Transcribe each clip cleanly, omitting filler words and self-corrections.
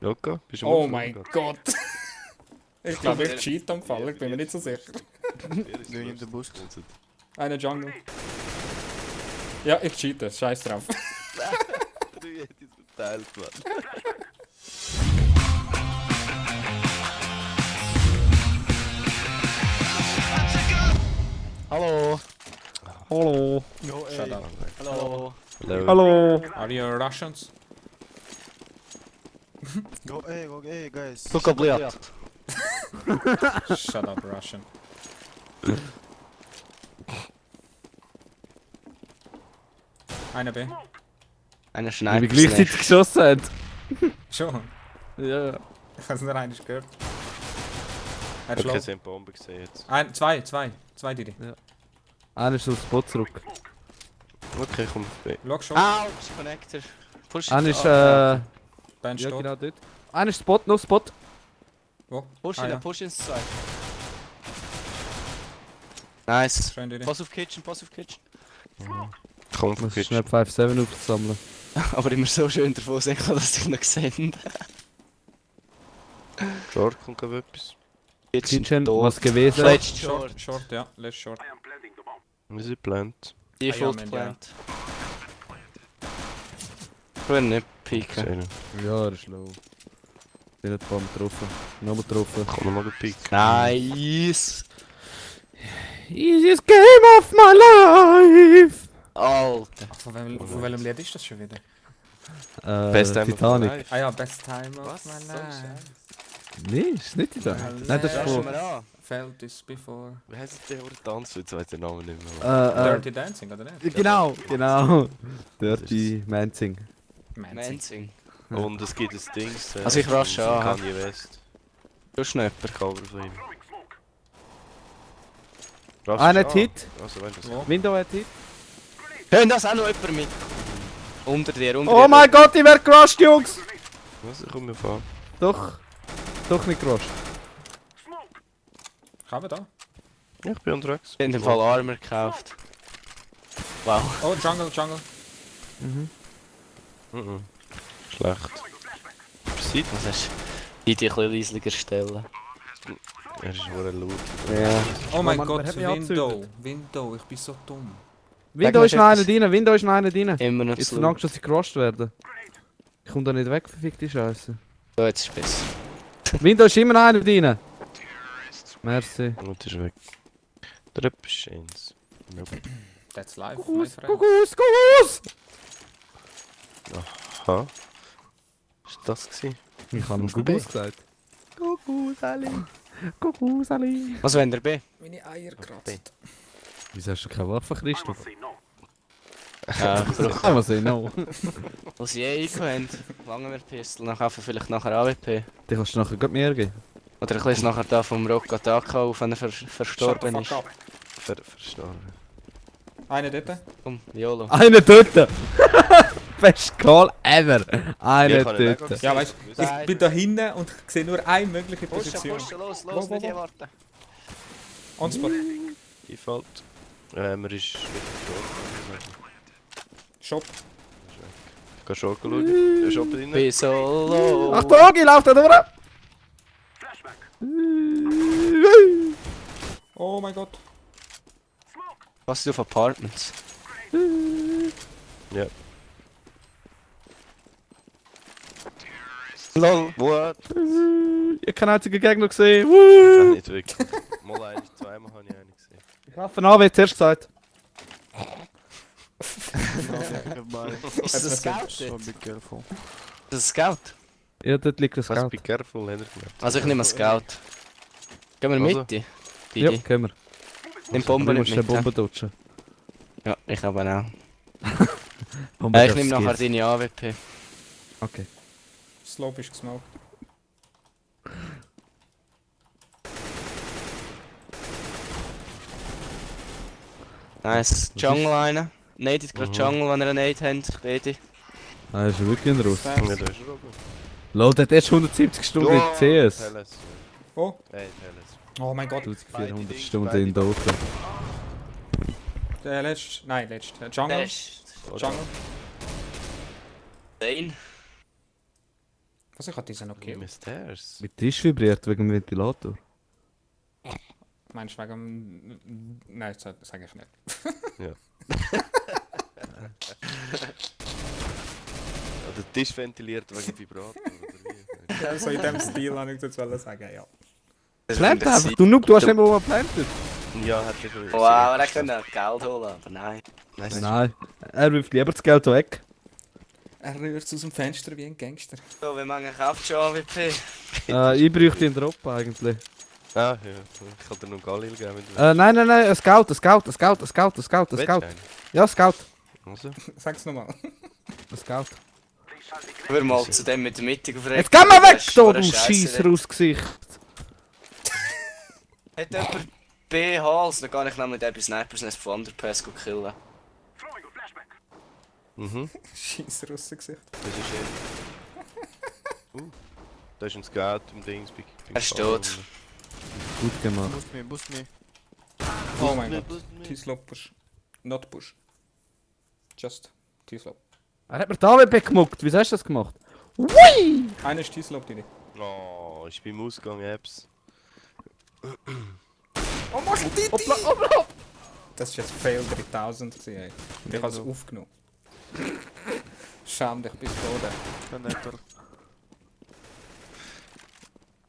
Joko, bist du Oh am mein Gott! Ich glaube, ich cheat am Fall, ich bin mir nicht so sicher. Nur in der Boost. Eine Jungle. Ja, ich cheate, scheiß drauf. Du hättest es verteilt, Mann. Hallo. Hallo. No, Shut up. Hallo. Hallo. Hallo. Are you Russians? Go A, guys. Только блядь. Shut up, Russian. Einer B. Einer Wie Schneider. wir gleichzeitig geschossen haben. Schon. Ja. Ich habe es nur einmal gehört. Er Okay, schlägt. sie haben die Bombe gesehen jetzt. Zwei Didi. Einer ist auf den Spot zurück. Okay, komm. Schau schon. Ah, Connector. Push Einer ist Bench ja tot. genau dort. Einer ist Spot, noch Spot. Wo? Push Ah, ihn, ja. push ins 2. Nice. Schön Didi. Pass auf Kitchen, pass auf Kitchen. Komm, Muss Kitchen. schnell 5-7 aufsammeln. Aber immer so schön davon sagen, dass ich noch gesehen Short kommt gerade etwas. Kitchen, tot. was gewesen? Fletched Short, short. short, ja. Let's short. Wir sind plant. Default Ah, ja, plant. Ich will nicht pieken. Sehen. Ja, er ist low. Den hat Bombe getroffen. Nochmal getroffen. Komm noch mal picken. Nice. Easiest game of my life! Alter. Ach, von welchem Lied ist das schon wieder? Best Time of my Titanic. life. Ah ja, Best Time of Was? My So Life. Nee, ist nicht Titanic. Nein, das ist Schauen von... wir an. Felt this before. Wie heisst der Tanz? Jetzt weiß ich den Namen nicht mehr. Dirty Dancing, oder nicht? Genau. Dirty Mancing. Mansing. Und es gibt ein Ding. Also ich rasche an. Kanye West. Du Schnäpper. Cover von ihm. Einer hat Hit. Also wenn das... Wo? Window hat Hit. Hören das auch noch jemand mit? Unter dir, unter dir. Oh mein Gott, ich werd gerusht, Jungs! Was? Ich komme mir vor. Doch nicht gerusht. Ich habe da. Ja, ich bin unterwegs. Ich hab in dem Fall Armor gekauft. Wow. Oh, Jungle. Mhm. Schlecht. Sieht Was hast du? Die ein bisschen leislicher stellen. er ist wohl laut. Ja. Oh mein Mann, Gott, wer hat mich Window, ich bin so dumm. Window mir ist noch einer etwas. drin, Window ist noch einer drin. Immer noch Jetzt zu verlangst du, dass sie gerusht werden. Ich komm da nicht weg, verfickte Scheiße. So, jetzt ist es besser. Window ist immer noch einer drin. Merci. Und ist weg. Der etwas Schönes. That's life, my Kuckuck, friend. Kuckuck. Aha. Ist das gewesen? Ich habe ihm Kuckuck gesagt. Kuckuck, Sali. Kuckuck, Sali. Was wollen wir B? Meine Eier kratzt. Wieso hast du keine Waffe, Christoph? Ja, ich brauche. Kann man sehen, no. Was sie eh haben. Lange wir Pistol, dann kaufen wir vielleicht nachher AWP. Die kannst du nachher gerade mehr geben. Oder ich lese nachher da vom Rock Attack auf, wenn er verstorben ist. Verstorben. Einer dort. Komm, YOLO. Einer dort! Best Call ever! Einer Ja, ich habe ihn dort. nicht Ja, weißt du, ich bin da hinten und ich sehe nur eine mögliche Pushen, Position. pushen, los, Wo, los, wo, nicht wo? hier warten. On spot. Default. Er ist wieder Shop. Geh schon schauen. Der Shop drin. Be solo. Achtung, ich lauf da durch! Oh mein Gott. Was ist auf Apartments? Ja. LOL. What? Ich hab keinen einzigen Gegner gesehen. Nein, Woo! nicht wirklich. Mal einen, zweimal habe ich einen gesehen. Ich hoffe, an, wie zuerst gesagt. Ist das ein Scout? So be careful. Ist das ein Scout? Ja, dort liegt das Was? Geld. Be careful, hat er gemeint. Also ich nehme einen Scout. Gehen wir Also? mit dir? Ja, Didi? können wir. Nimm Aber Bomben du nicht musst den mit. Bomben dutschen. Ja, ich habe auch. Bomben Ich nehme darf's nachher geben. deine AWP. Okay. Slope ist gesmoked. Nice. Jungle einer. Nade ist gerade Mhm. Jungle, wenn ihr einen Nade habt. Beide. Ah, ist wirklich ein Russ. Ja, da ist er oben. Lol, der hat erst 170 Stunden in CS. Helles. Oh. Helles. Oh mein Gott. 1400 Stunden in Dota. Der letzte. Nein, letzte. Jungle. Dash. Jungle. Zane. Was, ich hatte diesen noch Okay. gekillt. Stairs. Mit Tisch vibriert wegen dem Ventilator. Meinst du wegen dem... Nein, das sage ich nicht. Ja, der Tisch ventiliert wegen Vibrator, oder wie? Ja, so in dem Stil habe ich das sagen, ja. Plant einfach, du Noob, du hast nicht mehr, wo man plantet. Ja, hat er schon. Wow, er könnte Geld holen, aber nein. Nein, er wirft lieber das Geld weg. Er rührt es aus dem Fenster wie ein Gangster. So, wie lange kauft schon AWP? Ich bräuchte einen Drop eigentlich. Ah, ja. Ich kann dir noch Galil geben, wenn du Nein, ein Scout, ein Scout, ein Scout, ein Scout, ein Scout, ein willst. Scout. Einen? Ja, Scout. Also? Sag's nochmal. Ein Scout. Wir mal zu dem mit der Mitte aufregen. Jetzt geh mal weg, Das ist da, so du eine Scheisse Scheisser dort. aus Gesicht. Hat jemand B-Hals, dann kann ich nämlich den bei Snipers Nest von Underpass killen. Mhm, Scheiß Russengesicht. das ist er. Da ist ein Scout im Dings. Er ist tot. Gut gemacht. Boost me. Oh mein Gott. T-Slope push. Not push. Just T-Slope. Er hat mir die AWP gemuckt, wieso hast du das gemacht? Ui! Einer ist T-Slope, Didi. Oh, ich bin im Ausgang, Apps. Oh, machst du Didi? Hoppla, hoppla! Das ist jetzt Fail 3000 gewesen, ey. Und ich habe es aufgenommen. Scham dich bis Boden. Connector.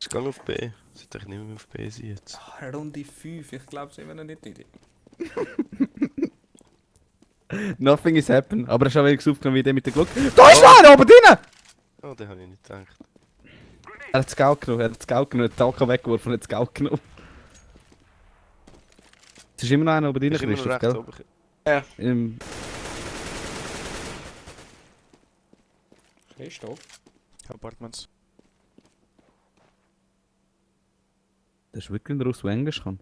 Ich gehe auf B. Sollte ich nicht mehr auf B sein jetzt. Runde 5, ich glaube es immer noch nicht, Didi. Nothing is happen. Aber er ist auch wenigstens aufgenommen wie der mit der Glocke. Da ist einer, oben drinnen! Oh, den habe ich nicht gedacht. Er hat Scout genommen, er hat Scout genommen, er hat den AK weggeworfen und hat Scout genommen. Es ist immer noch einer oben drinnen, Ich bin immer noch Christoph, rechts gell? oben. Christoph? Apartments. Das ist wirklich ein Russ, der Englisch kann.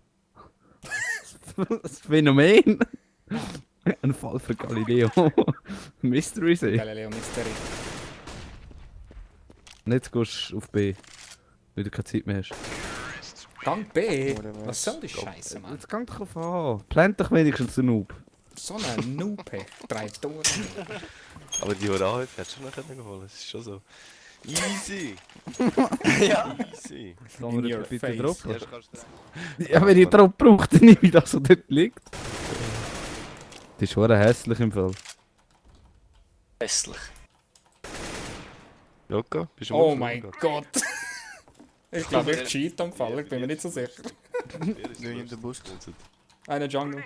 Das Phänomen! Ein Fall für Galileo. Mystery See. Galileo Mystery. Und jetzt gehst du auf B. Weil du keine Zeit mehr hast. Gang B? Oh, der Was weiß. soll die Scheiße, Mann? Jetzt gang doch auf A. Plant doch wenigstens den Noob. So ein Noob, ey. 3 Tore. Aber die Horahe hättest du noch geholt, das ist schon so. Easy! Ja. Easy! Kann In man your das bitte face. droppen? Erst kannst du Ja, wenn ich drauf brauche, dann nehme ich das, was dort liegt. Das ist schon hässlich im Fall. Hässlich. Joko, bist du Oh am mein Anfang? Gott. Ich glaube, ich cheat am Fall, ich bin mir nicht so sicher. Doing in the boost. Einer Jungle.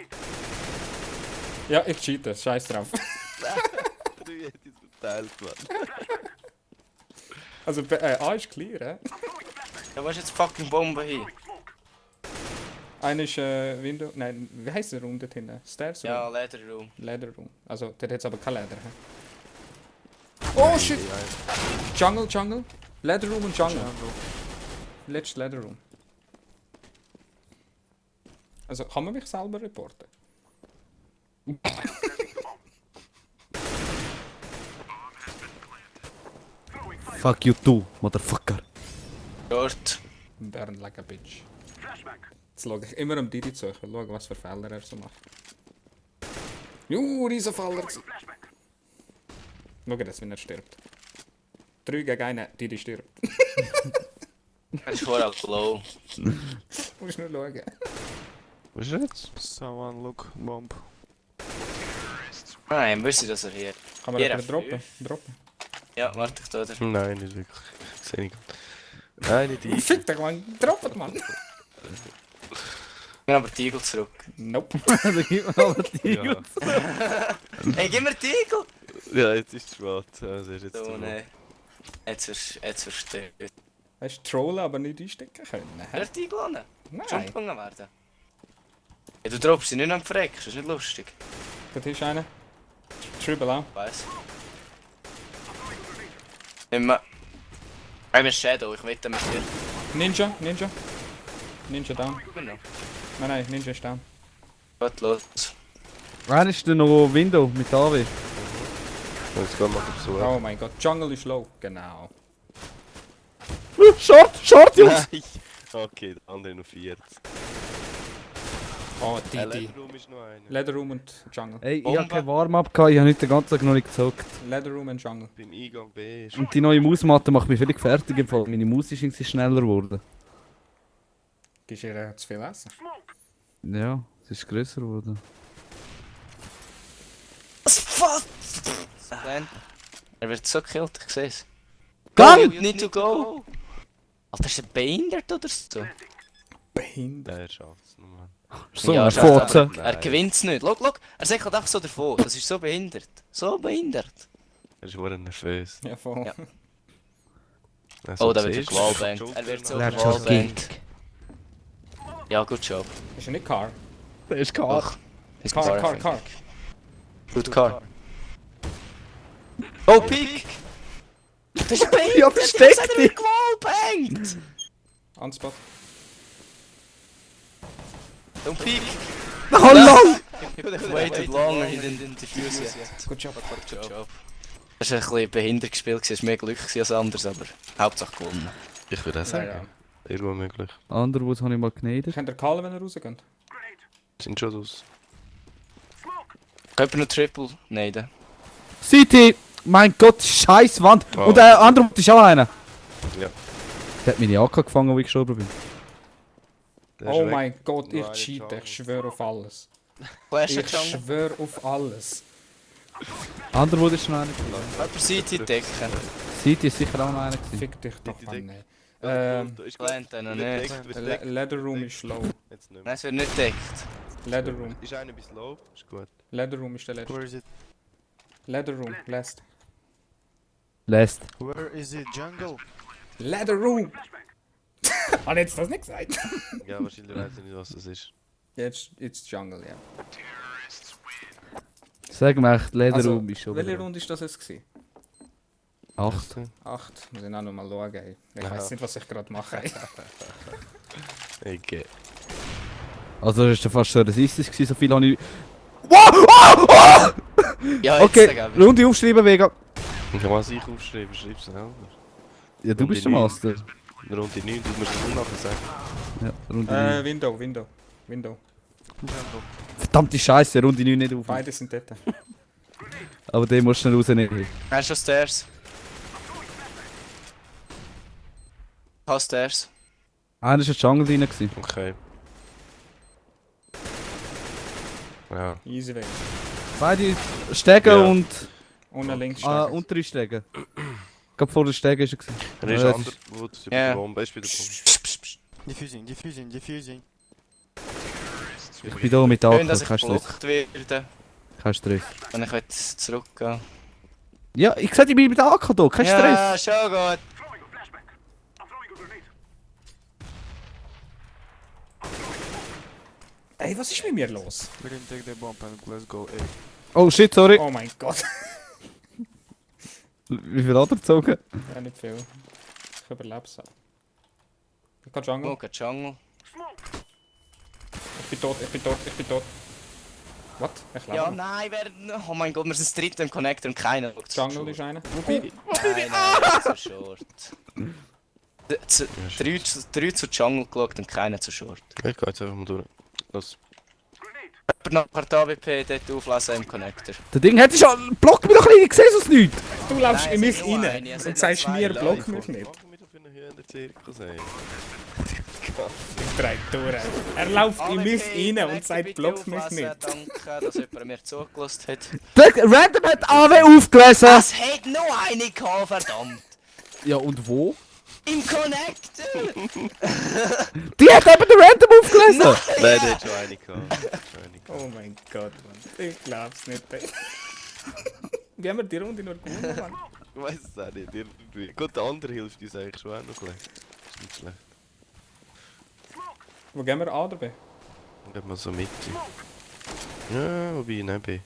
Ja, ich cheate, scheiß drauf. Du hättest es verteilt, Mann. Also, A ist clear, hä? Ja, wo ist jetzt die fucking Bombe hin? Einer ist Window. Nein, wie heisst der Raum dort hinten? Stairs Room? Ja, Leder Room. Leder Room. Also, der hat jetzt aber kein Leder, hä? Oh shit! Jungle, Jungle. Leder Room und Jungle. Letztes Leder Room. Also, kann man mich selber reporten? Fuck you too, motherfucker. Dort. Burn like a bitch. Jetzt schaue ich immer am Didi zu, ich will schauen, was für Fehler er so macht. Riesenfaller gewesen. Schau jetzt, wenn er stirbt. 3 gegen 1, Didi stirbt. Er ist vorher low. Musst nur schauen. Was ist jetzt? Someone look bomb. Nein, wüsste ich, dass er hier... Kann man Jeder jemanden droppen? fünf. Droppen? Ja, warte, ich tue dir. Nein, nicht wirklich. Ich sehe nicht. Nein, nicht ich. Fick dich, Mann! Droppet, Mann! Ich bin aber die Igel zurück. Nope. Also gib mir aber die Ja. Hey, gib mir die Igel! Ja, jetzt ist es spät. Also ist jetzt So, zu nein. Jetzt wirst du Hast du trollen, aber nicht einstecken können? Hä? Wer die Igel an? Schon Nein. gefangen werden. Ja, du droppst sie nicht am Freck, das ist nicht lustig. Dort ist einer. Triple auch. Weiss. Immer. Ich bin Shadow, ich wette mit dir. Ninja, Ninja. Ninja down. Genau. Nein, Ninja ist down. Gut, los. Wer ist denn noch Window mit AW? Jetzt gehen wir mal Besuch. Oh mein Gott, Jungle ist low. Genau. Short, Short, Jungs! Nein! Okay, der andere noch 40. Oh, die. Leatherroom ist noch einer. Leather Room und Jungle. Ey, ich Bombe. hab kein Warm-up gehabt, ich hab nicht den ganzen Tag noch nicht gezockt. Leather Room und Jungle. Beim Eingang B ist. Und die neue Mausmatte macht mich völlig fertig im Fall. Meine Maus ist irgendwie schneller geworden. Gibst ihr zu viel Essen? Ja, es ist grösser geworden. Was fuck? Glenn, er wird so gekillt, ich seh's. Gang! You need to go! Alter, ist er behindert oder so? Behindert. Der schafft's nochmal. So, Ja, ein schafft er. Fotze. Er gewinnt's nicht. Schau, er sagt halt einfach so davon. Das ist so behindert. So behindert. Er ist wirklich nervös. Ja, voll. Ja. Also, Oh, da wird er siehst du, gewallbangt. Joker Er wird so noch. gewallbangt. Ja, gut Job. Ist er nicht Car? Der ist Ach, ist Car. Gut Car. Oh, Peak! Das ist behindert! Ja, versteck Er dich! wird gewallbangt! Unspot. Don't peek! Oh lang! Waited longer, he didn't defuse yet. Good job. Good job. Das war ein bisschen behindert gespielt, es war mehr Glück als anders, aber Hauptsache gewonnen. Ich würde auch Ja, sagen. ja. Irgendwo möglich. Anderwurz habe ich mal genedet. Könnt ihr callen, wenn ihr rausgeht? Sind schon aus. Können wir noch Triple? Nein, da. City! Mein Gott, scheiß Wand! Oh. Und der andere ist auch einer. Ja. Der hat meine AK gefangen, wo ich gestorben bin. Der ist Oh weg. mein Gott, Nur ich eine cheate, Chance. ich schwöre auf alles. Flash Ich Jungle. schwöre auf alles. Anderwurz ist schon einer. Jemand City decken. City ist sicher auch noch einer gewesen. Fick dich doch Die an, Deck- nein. Da ist Glenn, dann noch wird nicht. deckt, wird Le deckt. Leather Room ist low. Jetzt nicht Nein, mehr. es wird nicht deckt. Leather Room. Ist einer bis low? Ist gut. Leather Room ist der letzte. Where is it? Leather Room, last. Last. Where is it? Jungle? Leather Room! Hat jetzt das nicht gesagt? Ja, wahrscheinlich weiß ich nicht, was das ist. Jetzt it's Jungle, ja. Sag mir echt, Also, Lederraum ist schon welche wieder. Runde ist das jetzt gewesen? 8. 8. Muss ich auch noch mal schauen, ey. Ich Ja. weiß nicht, was ich gerade mache, ey. Okay. Also das war fast so rassistisch gewesen, so viel habe ich... Ja, jetzt Okay, sag ich. Runde aufschreiben, Vega. Ich kann mal sich aufschreiben, schreib's selber. Ja, du bist der Master. Runde 9, du musst es nachher sagen. Ja, Runde 9. Window. Jungle. Verdammte Scheiße, Runde 9 nicht auf. Beide sind dort. Aber den musst du schnell rausnehmen. Er ist schon Stairs. Paar Stairs. Einer war in der Jungle drin. Gewesen. Okay. Ja. Easy weg. Beide Stege Ja. und... Unten links untere Stege. Gerade vor der Stege war er. gewesen. Er ist Ja, ander, wo du bei Ja. der Bombe ist, bei der Bombe. Diffusing. Ich bin hier mit Schön, AK, dass ich kein Stress. geblockt werde, Kein Stress. wenn ich jetzt zurückgehe. Ja, ich sag, ich bin mit AK hier, kein Stress. Ja, schon gut. Ey, was ist mit mir los? We didn't take the bomb and let's go A. Oh shit, sorry. Oh mein Gott. Wie viel hat er gezogen? Ja, nicht viel. Ich überlebe es. Ich kann Jungle. Okay, Jungle. Ich bin tot. What? Ich lebe Ja, noch. nein, oh mein Gott, wir sind das dritte im Connector und keiner schaut zu Jungle short. ist einer. Wobei, Nein, zu short. Drei zu Jungle geschaut und keiner zu short. Ich geh jetzt einfach mal durch. Los. Aber nachher die AWP dort auflassen im Connector. Der Ding hätte schon... Block mich doch ein bisschen, ich sehe sonst nichts. du läufst Nein, in es mich sind nur rein eine, es sind und sagst nur mir, zwei block Leute. mich nicht. Mach mich doch für einen Hühnerzirkus, ey. Ich drehe durch. Er läuft in mich rein und sagt, block mich nicht. Danke, dass jemand mir zugelassen hat. Der Random hat AW aufgelesen. Es hat noch eine gehabt, verdammt! Ja, und wo? Im Connector! Die hat eben den Random aufgelesen. Nein, der hat schon eine gehabt. Oh mein Gott, Mann. Ich glaub's nicht, ey. Wie haben wir die Runde nur gewonnen, Mann? Ich weiß es auch nicht. Irgendwie. Gut, der andere hilft uns eigentlich schon auch noch gleich. Ist nicht schlecht. Wo gehen wir, A oder B? Dann geht man so Mitte. Ja, wobei, nein, B.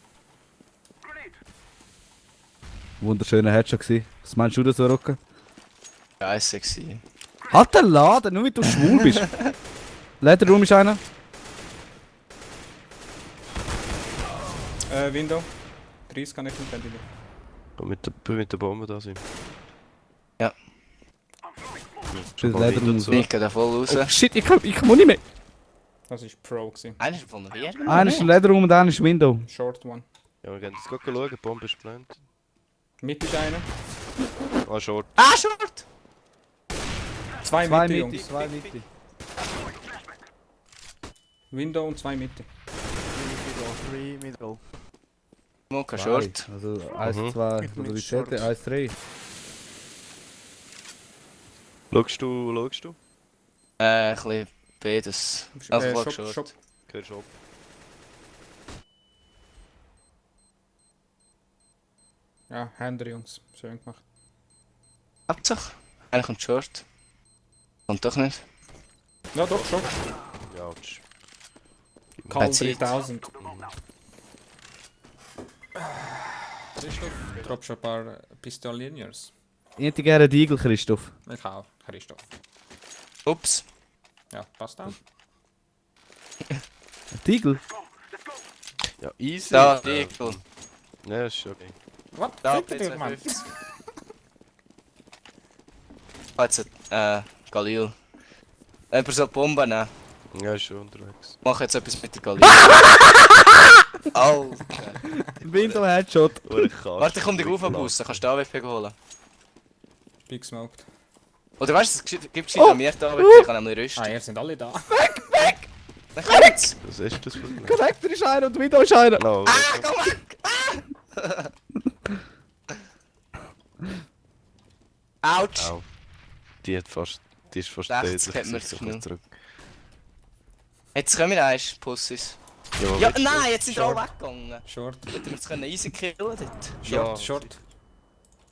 Wunderschöner Headshot gewesen. Was meinst du da so, Rocke? Scheiße gewesen. Halt den Laden, nur weil du schwul bist. Lederraum ist einer. Window. 30 kann ich nicht verteidigen. Und mit der Bombe da sind. Ja. Das Lederraum. so. Ich gehe da voll raus. Oh shit, ich kann nicht mehr. Das war Pro gewesen. Einer ist von der Wehr. Einer ist Lederraum und einer ist Window. Short one. Ja, wir gehen jetzt schauen, die Bombe ist brennt. Mitte ist einer. Ah, short. Ah, Short! Zwei Zwei Mitte, Mitte, Jungs. zwei Mitte. Window und zwei Mitte. 3 middle. Moka Short. Also 1, Mhm. 2, Mit oder wie Short. steht der? 1, 3. Schaust du? Ein bisschen beides. Also, Shop, Short. Shop. Gehörst du ab? Ja, Händer, Jungs. Schön gemacht. Hauptsache. Einer kommt Short. Kommt doch nicht. Ja, doch, Short. Ja, tsch. Call Zeit. 3000. Christoph, drop schon ein paar Pistoliniers. Ich hätte gerne einen Deagle, Christoph. Ich auch, Christoph. Ups. Ja, passt auch. Ein Deagle? Ja, easy. Da, Eagle. Ja, ist schon okay. Was? Da, Fick dich, Mann. P250. Jetzt, Galil. Jemand soll die Bombe nehmen. Ja, ist schon unterwegs. Mach jetzt etwas mit der Galil. Alter. Window Headshot. Warte, ich komm dich auf am Bus, dann kannst du den AWP holen. Big smoked. Oder weißt du, es gibt schon mir die AWP, ich kann nämlich rüsten. Ah, ihr sind alle da. Dann kommt's! Was ist das für ein... Connector ist einer und Window ist einer. No, Komm weg! Autsch! Au. Die ist fast Rechts tätlich, kennt man sich sich kurz nicht. zurück. Jetzt kommen wir eins, Pussys. Ja, Ja, willst du- nein, jetzt sind wir Short. alle weggegangen. Short. Hätten wir jetzt können easy killen dort. Ja, Short, short.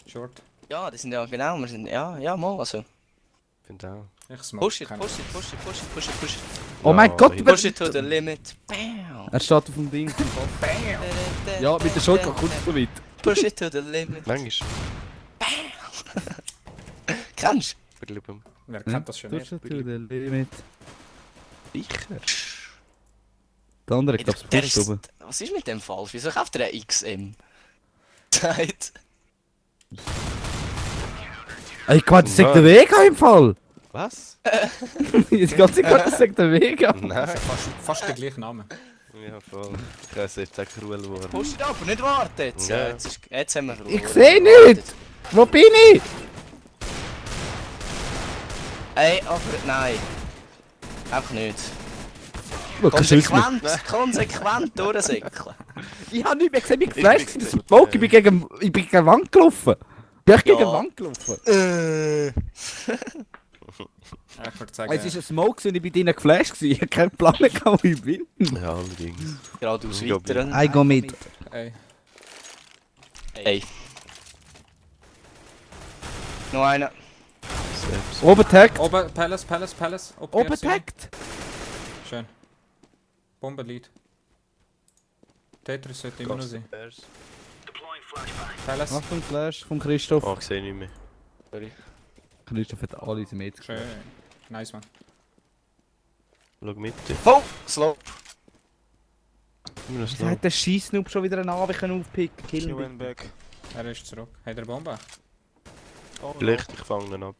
Short. Ja, die sind ja genau, wir sind, ja, mal, also. Find auch. Ich smoke. Push it, push it, push it, push it, push it, push it. Oh mein Ja, Gott, hin- Push it to the limit. Bam! er steht auf dem Ding. Ja, mit der Shotgun kommt es so weit. Push it to the limit. Manchmal. Kennst du? Verlieben. Wer kennt das schon Push nicht? it to the limit. Sicher. Der andere, ich glaube, Der es ist- pusht oben. Was ist mit dem falsch? Wieso kauft er einen XM? Zeit. Ey, Gott, das sagt der Vega im Fall. Was? Die ganze Zeit das sagt der Vega. Nein. Fast der gleiche Name. Ja, voll. Ich weiß jetzt echt Ruhe geworden. Push it up, nicht warten jetzt. Ja. Jetzt haben wir verloren. Ich sehe nicht. Wo bin ich? Ey, aber nein. Einfach nicht. Schau, kannst du nicht. Konsequent durchsäckeln. Ich habe nicht mehr gesehen, ich bin geflasht. Das Smoke, ich bin gegen die Wand gelaufen. Ich bin gegen die Ja. Wand gelaufen. Ich würde sagen, Es war ein Smoke und ich bin drinnen geflasht. Ich habe keinen Plan mehr, wo ich bin. Ja, allerdings. Geradeaus Ja, weiter. Ich gehe mit. ey. Ey. Noch einer. Selbst. Oben taggt. Oben, Palace. Oben Piercing. taggt. Schön. Bombenlied. Tetris sollte immer noch sein. Palace. Achtung, Flash von Christoph. Oh, ich sehe nicht mehr. Sorry. Christoph hat alle seine Mates Schön. Nice, man. Schau mit. Oh, Slope. Immer noch Wieso slow. hat der Scheiss-Noob schon wieder einen Navi aufpicken? He Killen went back. Er ist zurück. Hat er Bombe? Oh, Vielleicht, ich fange ihn ab.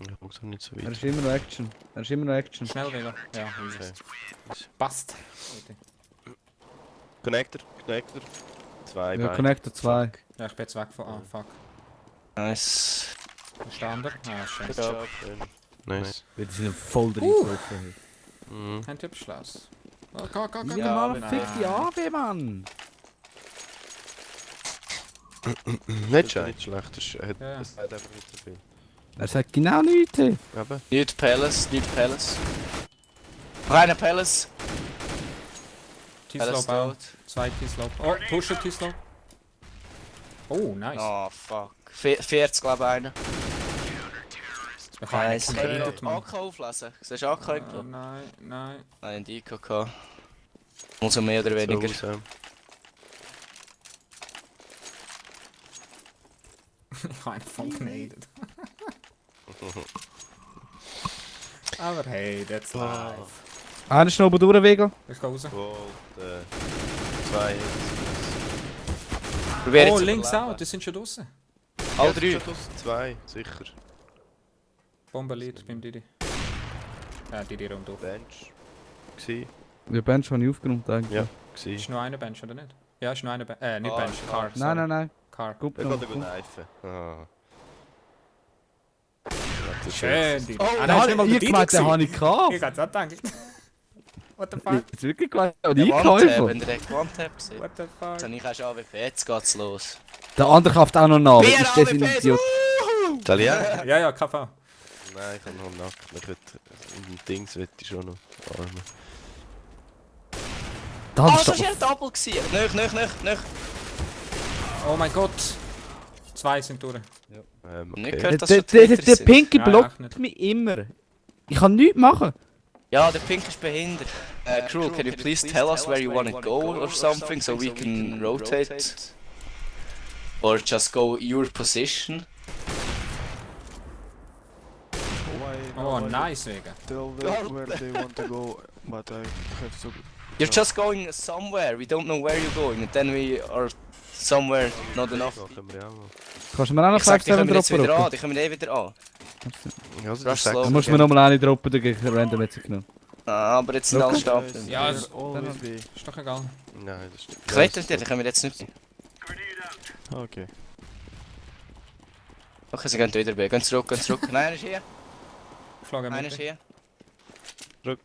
Ich komme doch nicht so Er weit. ist immer noch Action. Er ist immer noch Action. Schnell wieder. Ja, easy. Okay. Passt. Connector. Zwei Ja, Beine. Connector 2. Ja, ich bin jetzt weg von... Ah, fuck. Nice. Wo ist der andere? Ah, schön. Good job. Nice. Weil die sind voll drin gelaufen. Mhm. Ein Typ Schloss. Oh, go. Ja, Mann, nein. fick die AW, Mann! Nicht schlecht. Das ist, Ja. das sagt einfach nicht so viel. Er sagt genau nichts. Aber Nicht Palace. Noch einer Palace. Palace T-Slope auch. tot. Zwei T-Slope. Oh, pushen T-Slope. Oh, nice. Oh, fuck. 40, glaube ich, einer. Ich habe einen Nice. committed, Mann. AK auflesen. Siehst du AK? Oh, nein. Nein, die IK gehabt. Also mehr oder weniger. so, Ich habe einfach voll genadet. Aber hey, that's life. Einer ist noch oben durch, Vega. Ich gehe raus. Gold, zwei. Probier Oh, jetzt links überleben. auch, die sind schon draußen. Alle Ja, drei. Zwei, sicher. Bombenlied beim Didi. die Runde auf. Bench. Gsi. Die Bench habe ich aufgenommen eigentlich. Ja, gsi. Ist nur eine Bench, oder nicht? Ja, ist nur eine Bench. Nicht Ah, Bench, Car. Car. Nein, nein, nein. Car. Gut, Ich noch. wollte kneifen. Ah. Schön, die. Oh, Ah, Ah, nein, ist nicht mal der ich Titel gemeint, den gewesen. habe ich gehabt. Ich hab's auch gedacht. What the Ich fuck? hab's wirklich gemeint, den habe Der ich One-Tap, geholfen. wenn der direkt One-Tap sieht. What the fuck? Jetzt habe ich erst AWP, jetzt geht's los. Der andere kauft auch noch nach. Vier Ist das ein AWPs, Idiot? Italiener? Ja, ja, KV. Nein, ich habe noch einen Nacken. Ich will ein Dings will ich schon noch armen. Das Ah, ist das war doch... ja ein Double gewesen. Nicht. Oh mein Gott. 2 sind durch. Nicht Okay. gehört, dass Der schon Twitter der sind. Pinky Ja, blockt echt nicht. mich immer. Ich kann nichts machen. Ja, der Pink ist behindert. Crew, can you please tell us where you wanna go or something so we can rotate? Or just go your position? Oh, nice, Vega. Tell them where they want to go, but I have to. You're just going somewhere, we don't know where you're going, and then we are somewhere not enough. Können wir auch noch. Kannst du mir auch noch Ich sag, 5 die kommen jetzt wieder droppen? an, die kommen eh wieder an. Ja, also Rush das slow. Dann musst du mir nochmal eine droppen, dann gehe ich random jetzt genommen. Ah, aber jetzt sind Okay. alle stapeln. Ja, There es- always be. Ist doch egal. Nein, das stimmt. Klettert ihr, die kommen jetzt nicht. Okay. Okay, sie gehen wieder weg. Gehen zurück. Nein, einer ist hier. Schlag ihn Einer ist mit. hier. Zurück.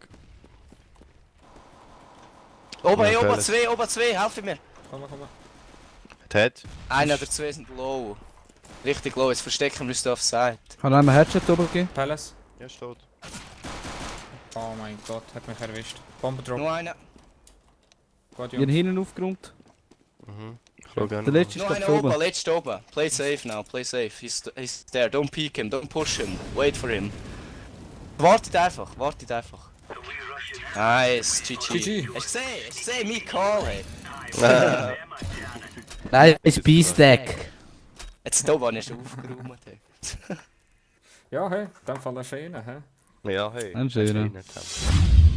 Oben, Ja, hey, Felix. oben zwei, helf mir. Komm mal, komm mal. Head. Einer der zwei sind low. Richtig low, jetzt verstecken wir uns auf Side. Kann ich einen Headshot oben geben? Palace. Ja, steht. Oh mein Gott, hat mich erwischt. Bombe drop. Nur einer. Gut, Ich habe Jungs. hinten aufgeräumt. Mhm. Ich schau gerne. Der letzte ist Nur doch einer oben. oben, letzter oben. Play safe now, play safe. He's there, don't peek him, don't push him. Wait for him. Wartet einfach. Nice, GG. GG. Hast du gesehen, mein Call, hey. Nein, ist B-Stack. Jetzt da war ich schon aufgeräumt, hey. Ja, hey, in dem Fall eine Schöne, hä? Ja, hey. Ein schöner. das ist eh nicht.